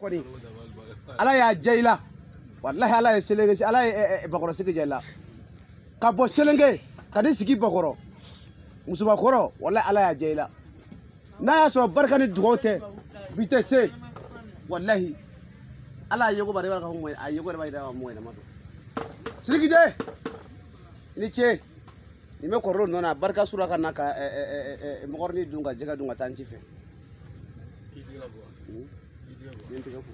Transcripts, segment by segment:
Kɔni ala y'a diya i la, walahi ala ye Selenge, ala ye Bakɔrɔ sigi diya i la. Ka bɔ Selenge ka n'i sigi Bakɔrɔ, musobakɔrɔ, walahi ala y'a diya i la. N'a y'a sɔrɔ barika ni dugawu tɛ, bi tɛ se, walahi. Ala ye ko bari ka mɔgɔ a ye ko b'a yira mɔgɔ ɲɛnama don. Sidiki den, i ni ce. Nin bɛ kɔrɔlenw nɔ na, barika sura ka na ka mɔgɔrinin dun ka jɛgɛ dun ka taa n ci fɛ. I tɛgɛ ko. I tɛgɛ ko. N tɛgɛ ko.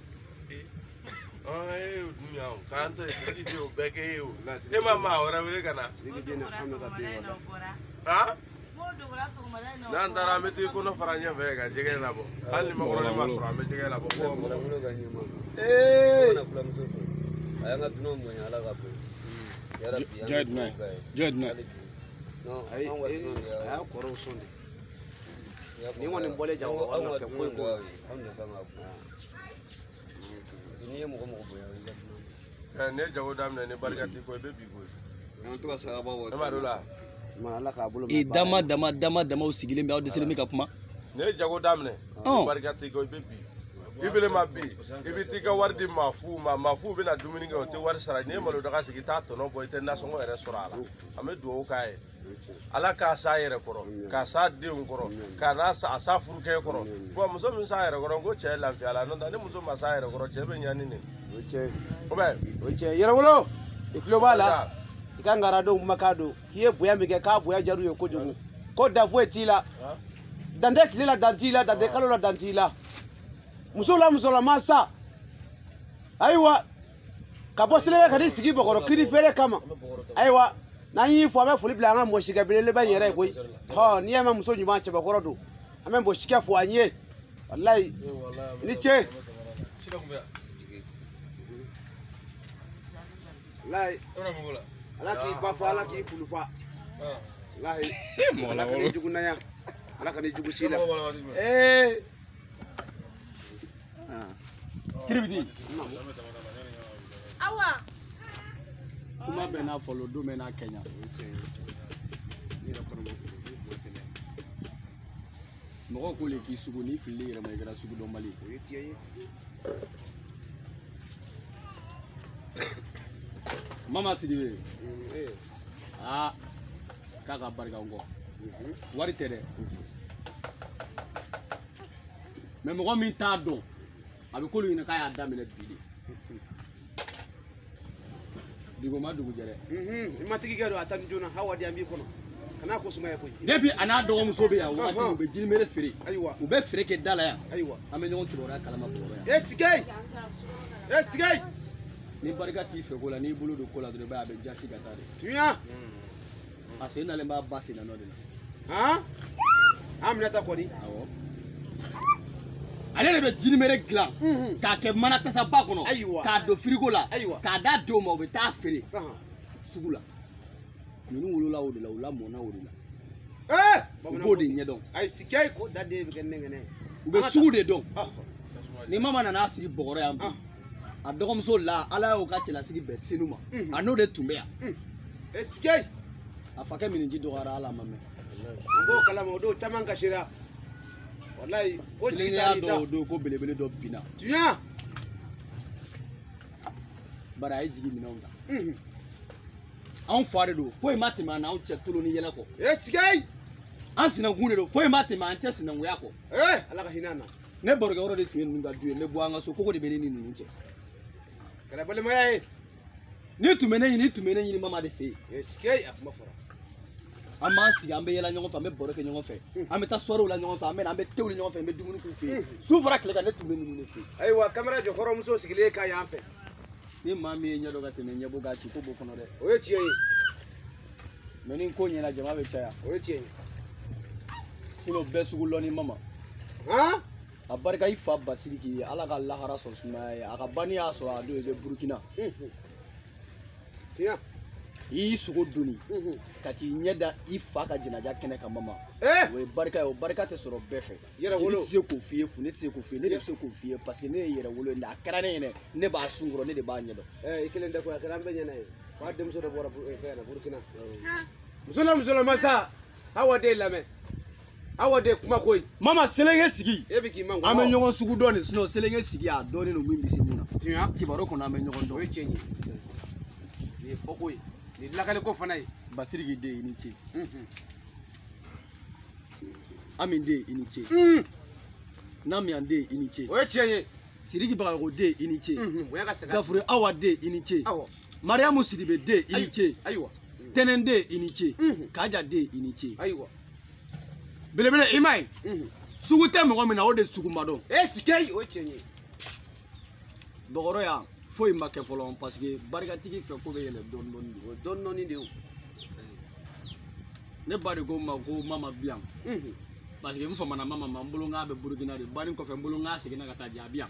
E y'o dun yan o, k'an to yen, Sidiki den o bɛɛ kɛ e ye o. E ma maa wɛrɛ wele ka na. Sidiki den na an bɛ ka den wala. Han? N'an taara an bɛ t'i kɔnɔ fara ɲɛfɛ ka jɛgɛ labɔ. Hali ni makɔrɔni ma sɔrɔ an bɛ jɛgɛ labɔ. Ee! A y'an ka dunanw bonya, Ala ka bonya. Jɔn ye dunan ye? Jɔn ye dunan ye? Ayi, a y'a kɔrɔw sɔn de. Nin kɔni bɔlen jago Anw wala ka tɛ foyi dunanw ko. anw de kan ka bonya. Parce que n'i ye mɔgɔ mɔgɔ bonya, o y'i ka dunan ye. N'i ye jago daminɛ ni barika t'i kɔ, i bɛ bin koyi. An to ka sagaba bɔ. E m'a dɔn la. Ala k'a bolo I dama dama dama damaw sigilen bɛ, aw dɛsɛlen bɛ ka kuma. N'i ye jago daminɛ ni barika t'i kɔ, i bɛ bin. I bɛlen ma bin, i bɛ t'i ka wari di maa fu ma, maa fu bɛna dumuni kɛ, o tɛ wari sara. N'i ye malodaga sigi, i t'a tɔnɔ bɔ, i tɛ nasɔngɔ yɛrɛ sɔrɔ a la. An bɛ dugawu k'a ye. Ala k'a s'a yɛrɛ kɔrɔ, k'a s'a denw kɔrɔ, k'a n'a a s'a furukɛ kɔrɔ. Bon, muso min s'a yɛrɛ kɔrɔ, ko cɛ ye lafiya la, n'o tɛ ni muso ma s'a yɛrɛ kɔrɔ, cɛ bɛ ɲani de. O cɛ. O bɛ. O cɛ, Yɛrɛwolo, i tulo b'a la. I ka ngaradenw kumakan don k'i ye bonya min kɛ, k'a bonya diyar'u ye kojugu. Ko dan foyi t'i la. Dan tɛ tile la, dan t'i la, dan tɛ kalo la, dan t'i la. Muso la musolama sa. Ayiwa, ka bɔ Selenge ka n'i sigi Bakɔrɔ kiri feere kama. Ayiwa, n'an y'i fo, an bɛ foli bila an ka mɔsikɛ belebeleba in yɛrɛ ye koyi. Hɔ, n'i y'a mɛn muso ɲuman cɛbakɔrɔ don, an bɛ mɔsikɛ fo an ye. Walayi, i ni ce. Walayi. Ala k'i ba fa, Ala k'i kulu fa. Walahi, Ala ka n'i jugu naya, Ala ka n'i jugu si la. Ee! Kiribiti. Awa. Kuma bɛɛ n'a fɔlɔ, don bɛɛ n'a kɛɲa. Mɔgɔw ko le k'i sugu, n'i filili yɛrɛ ma, i kɛra sugudɔnbali ye. O ye tiɲɛ ye. Mama Sidibe. Aa, k'a ka barika n kɔ. Wari tɛ dɛ. Mɛ mɔgɔ min t'a dɔn, a bɛ k'olu ɲɛna k'a y'a daminɛ bi de. Dugu ma dugu jɛ dɛ. I matigi kɛ don a ta ni joona, hawa di an b'i kɔnɔ. Kana ko sumaya koyi. Depuis a n'a dɔgɔmuso bɛ yan wagati min, u bɛ jinimere feere. Ayiwa. U bɛ feere kɛ da la yan. Ayiwa. An bɛ ɲɔgɔn kibaruya kalama Bamakɔ yan. E sigi! E sigi! Ni barika t'i fɛ ko la, n'i bolo don ko la dɔrɔn, i b'a ye a bɛ jasi ka taa de. Tunya. A sen nalen b'a ba sen na nɔ de la. Han? An minɛ ta kɔni. Awɔ. Ale de bɛ jinimere dilan. K'a kɛ mana tasaba kɔnɔ. Ayiwa. K'a don firigo la. Ayiwa. K'a d'a denw ma, u bɛ taa feere. Sugu la. Ninnu wolola o de la, u lamɔna o de la. Ee! U b'o de ɲɛdɔn. Ayi sigi ko da den bɛ kɛ nɛgɛnɛ. U bɛ sugu de dɔn. Ni mama nana sigi Bɔgɔrɔ yan bi. A dɔgɔmuso la, Ala y'o ka cɛlasigi bɛn Senu ma. A n'o de tun bɛ yan. E sigi! A fakɛ miniji dɔgɔyara, Ala ma mɛn. An b'o kalama, o don caman kasira. Walayi, ko jigi Tilennenya t'a da. dɔw don ko belebele dɔ binna. Tunya. Bari a ye jigi minɛnw ta. Anw fa de don, foyi ma tɛmɛ an n'anw cɛ tolo ni yɛlɛ kɔ. E sigi! An sinankun de don, foyi ma tɛmɛ an cɛ sinankunya kɔ. Ee, Ala ka hinɛ an na. Ne barokɛyɔrɔ de tun ye ninnu ka du ye, n bɛ bɔ an ka so, koko de bɛ ne ni ninnu cɛ. Kɛra balimaya ye. N'i tun bɛ ne ɲini, i tun bɛ ne ɲini mama de fɛ yen. E sigi, a kuma fɔra. An b'an sigi, an bɛ yɛlɛ ɲɔgɔn fɛ, an bɛ baro kɛ ɲɔgɔn fɛ, an bɛ taa soiréew la ɲɔgɔn fɛ, an bɛ na, an bɛ tew ni ɲɔgɔn fɛ, an bɛ dumuni k'u fɛ yen. Su fara tile kan, ne tun bɛ ninnu de fɛ yen. Ayiwa, kamera jɔ hɔrɔnmuso sigilen ka yan fɛ. Ni maa min ye ɲɛ dɔ ka tɛmɛ ɲɛbɔ k'a ci, ko b'o kɔnɔ dɛ. O ye tiɲɛ ye. Mɛ ni ko ɲɛna, jama bɛ caya. O ye tiɲɛ ye. Sinon bɛɛ sugu lɔn ni mama. Han? A barika i fa Basiriki ye, Ala ka lahara sɔn sumaya ye. A ka banni y'a sɔrɔ a don i bɛ Burukina. Tiɲɛ. I y'i sogo doni ka t'i ɲɛ da i fa ka jɛnɛja kɛnɛ kan mama. O ye barika ye, o barika tɛ sɔrɔ bɛɛ fɛ. Yɛrɛwolo. Jeli tɛ se k'o f'i ye, Fune tɛ se k'o f'i ye, ne de bɛ se k'o f'i ye parce que ne ye yɛrɛwolo ye, a kɛra ne ɲɛna, ne b'a sun kɔrɔ, ne de b'a ɲɛdɔn. I kelen tɛ koyi, a kɛra an bɛɛ ɲɛna ye. K'a denmuso dɔ bɔra fɛn na Burukina. Muso la musolama sa, Hawa den lamɛn. Awa de kuma koyi. Mama selenge sigi. E bɛ k'i mangun. An bɛ ɲɔgɔn sugu dɔn de sinon selenge sigi a dɔnnen don min bɛ se mun na. Tiɲɛ. Kibaru kɔnɔ an bɛ ɲɔgɔn dɔn. O ye tiɲɛ ye. Nin ye fɔko ye. Nin ye lakaliko fana ye. Basiriki den i ni ce. Ami den i ni ce. Namiyan den i ni ce. O ye tiɲɛ ye. Sidiki Bagayogo den i ni ce. Bonya ka segin. Gafure Awa den i ni ce. Awɔ. Mariamu Sidibe den i ni ce. Ayiwa. Tɛnɛn den i ni ce. Kaja den i ni ce. Ayiwa. Belebele i m'a ye. Sugu tɛ mɔgɔ min na o de sugu ma dɔn. E sikeyi o ye tiɲɛ ye. Bɔgɔrɔ yan foyi ma kɛ fɔlɔ parce que barikatigi fɛ ko bɛ yɛlɛ dɔɔni dɔɔni de. O ye dɔɔni dɔɔni de ye o. Ne ba de ko n ma ko mama bi yan. Parce que n famana mama ma n bolo n k'a bɛ Burukina de banni kɔfɛ n bolo n k'a seginna ka taa jaabi yan.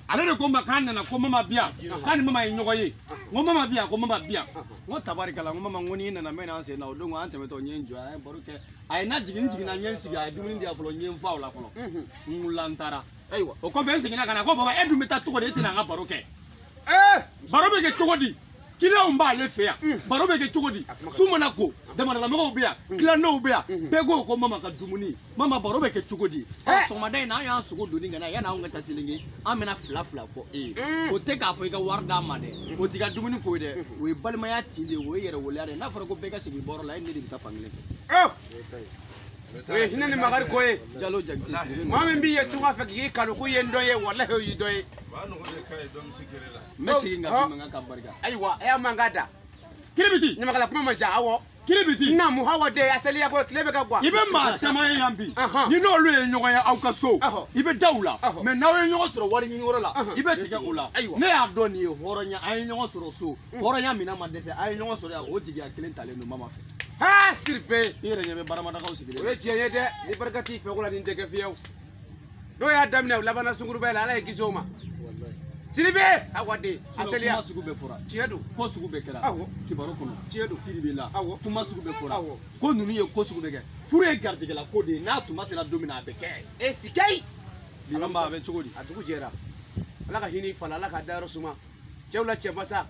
Ale de ko n ma k'an nana ko mama bi yan k'a ni mama ye ɲɔgɔn ye n ko mama bi yan ko mama bi yan n ko tabarikala n ko mama n ko n'i nana n bɛ na an sen na o don ko an tɛmɛtɔ n ye n jɔ a ye baro kɛ a ye na jigin n jiginna n ye n sigi a ye dumuni di yan fɔlɔ n ye n fa o la fɔlɔ n wulila n taara. Ayiwa. O kɔfɛ n seginna ka na ko baba e dun bɛ taa cogo di e tɛna an ka baro kɛ. Baro bɛ kɛ cogo di? Kiliyanw b'ale fɛ yan baro bɛ kɛ cogo di? Su mana ko damandalamɔgɔw bɛ yan tilanɛw bɛ yan bɛɛ ko ko mama ka dumuni mama baro bɛ kɛ cogo di? Sɔgɔmada in na an y'an sogo donni ka na yanni anw ka taa selenge an bɛna fila fila fɔ e ye o tɛ k'a fɔ i ka wari d'a ma dɛ o t'i ka dumuni ko ye dɛ o ye balimaya tin de ye o ye yɛrɛwoloya de ye n'a fɔra ko bɛɛ ka segin bɔyɔrɔ la e ni ne de bɛ taa fankelen fɛ. O ye hinɛ ni makari ko ye. Jalo Jakite sigilen don. Maa min b'i ye tunga fɛ k'i kanu k'u ye n dɔ ye walahi o y'i dɔ ye. N bɛ segin ka fi mankan ka barika. Ayiwa a y'a mankan da. Kiribiti. Ɲamakala kuma man ca awɔ. Kiribiti. Naamu hawa de a teliya ko tile bɛ ka gan. I bɛ maa caman ye yan bi. Ni n'olu ye ɲɔgɔn ye aw ka so. I bɛ da u la. Mɛ n'aw ye ɲɔgɔn sɔrɔ wari ɲini yɔrɔ la. I bɛ tigɛ o la. Ayiwa. Ne y'a dɔn nin ye hɔrɔnya an ye ɲɔgɔn sɔrɔ so. Hɔrɔnya minɛn ma dɛsɛ an ye ɲɔgɔn sɔrɔ yan o jigiya kelen talen don mama fɛ. Ha Siribe. I yɛrɛ ɲɛ bɛ baramadakaw sigilen. O ye tiɲɛ ye dɛ ni barika t'i fɛ ko la nin tɛ kɛ fiyewu. N'o y'a daminɛ u labanna sunkuruba la Ala ye kisi o ma. Siribe awa de a teliya. Kuma sugu bɛɛ fɔra. Tiɲɛ don. Ko sugu bɛɛ kɛra. Awɔ. Kibaru kɔnɔ. Tiɲɛ don. Siribe la. Awɔ. Kuma sugu bɛɛ fɔra. Awɔ. Ko ninnu ye ko sugu bɛɛ kɛ. Furu ye garijɛgɛla ko de ye n'a tuma sera don min na a bɛ kɛ. E sikeyi. Bi an b'a bɛ cogo di? A dugu jɛra. Ala ka hinɛ i fa la Ala ka dayɔrɔ suma. Cɛw la cɛ masa.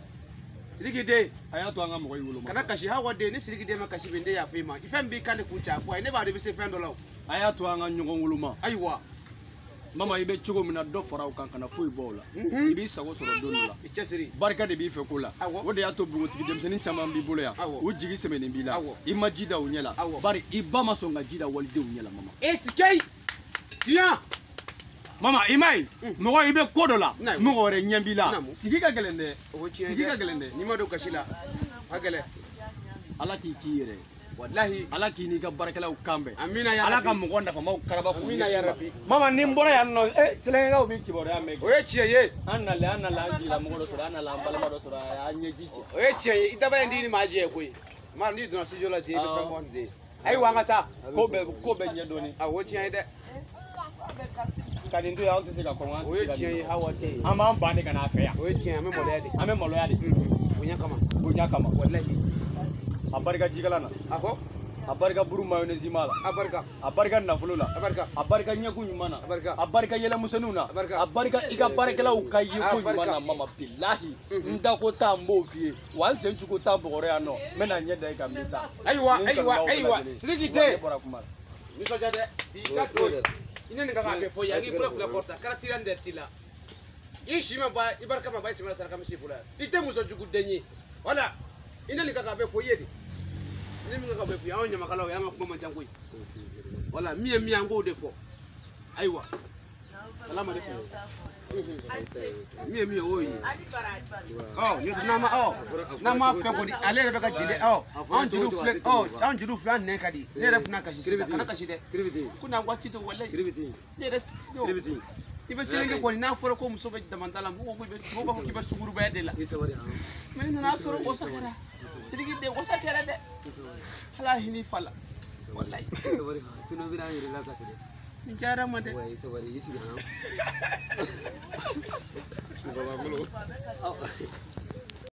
Sidiki den. A y'a to an ka mɔgɔ y'i wolo. Kana kasi hawa den ni Sidiki den ma kasi bi n den y'a f'i ma. I fɛn b'i kan de kun cɛ a fɔ a ye ne b'a dɔn i bɛ se fɛn dɔ la o. A y'a to an ka ɲɔgɔn woloma. Ayiwa. Mama i bɛ cogo min na dɔ fara o kan kana foyi bɔ o la. I b'i sago sɔrɔ don dɔ la. I cɛsiri. Barika de b'i fɛ ko la. Awɔ. O de y'a to npogotigi denmisɛnnin caman b'i bolo yan. Awɔ. U jigi sɛmɛnen b'i la. Awɔ. I ma ji da u ɲɛ la. Awɔ. Bari i ba ma sɔn ka ji da walidenw ɲɛ la mama. E sikeyi. Tiɲɛ. Mama i m'a ye mɔgɔ i bɛ ko dɔ la mɔgɔ wɛrɛ ɲɛ b'i la sigi ka gɛlɛn dɛ. O ye tiɲɛ ye dɛ. Sigi ka gɛlɛn dɛ. N'i ma don kasi la a gɛlɛn. Ala k'i k'i yɛrɛ ye. Walahi. Ala k'i n'i ka baarakɛlaw kan bɛn. Amina ya Ala Rabi. ka mɔgɔ nafamaw karaba k'u Amina ya ɲɛsin ma. Rabi. Mama ni n bɔra yan nɔ sɛlɛnkɛkaw b'i kibaruya mɛn. O ye tiɲɛ ye. An nalen an nalen an jigila mɔgɔ dɔ sɔrɔ an nalen an balima dɔ sɔrɔ a y'an ɲɛji cɛ. O ye tiɲɛ ye i dabara in di ni maa jɛ koyi. Maa n'i donna studio la ten i bɛ fɛn fɔ ten. Ayiwa an ka taa. Ko bɛɛ ɲɛ dɔɔni. Awɔ o ye tiɲɛ ye dɛ. Ka nin to yan anw tɛ se ka kɔngɔ an O tɛ se ye ka tiɲɛ ye nin. hawa den. An b'an ban de ka n'a fɛ yan. O ye tiɲɛ ye an bɛ maloya de. An bɛ maloya de. Bonya kama. Bonya kama. Walahi. A barika jikalan na. A fɔ. A barika buru mayonnaise ma la. A barika. A barika nafolo la. A barika. A barika ɲɛkun ɲuman na. A barika. A barika yɛlɛmisɛnninw na. A barika. A barika i ka baarakɛlaw ka yeko A barika. ɲuman na mama bilahi. N da ko taa n b'o f'i ye. Wa n sen cogo taa bɔgɔrɔ yan nɔ. N bɛna n ɲɛ da i kan n bɛ taa. Ayiwa Ni n ayiwa kanubagaw bɛɛ ayiwa lajɛlen. Sidiki Ne den. bɔra kuma la. Nisɔndiya dɛ. Bi ka don. I ne nin ka kan ka bɛɛ fɔ yan k'i bolo fila kɔrɔta kɛra tira ni dɛ t'i la. I si ma ba i barika ma ba i sɛmɛ saraka misi bolo yan. I tɛ muso jugu den ye. Wala i ne nin ka kan ka bɛɛ fɔ i ye de. Ni min ka kan ka bɛɛ fɔ i ye anw ɲamakalaw ye an ka kuma man ca koyi. Wala min ye min ye an k'o de fɔ. Ayiwa. Salamu aleykum. Min ye min ye o ye. Ɔ n'an ma n'an ma fɛn kɔni ale yɛrɛ bɛ ka jeli anw jeliw filɛ anw jeliw filɛ an nɛn ka di ne yɛrɛ tɛna kasi sisan kana kasi dɛ ko na waati dɔ walayi ne yɛrɛ i bɛ seleke kɔni n'a fɔra ko muso bɛ damanda la mɔgɔw ko mɔgɔw b'a fɔ k'i bɛ sungurubaya de la mɛ ne nana sɔrɔ wasa kɛra Sidiki den wasa kɛra dɛ ala hinɛ fa la walayi nin diyara ma dɛ.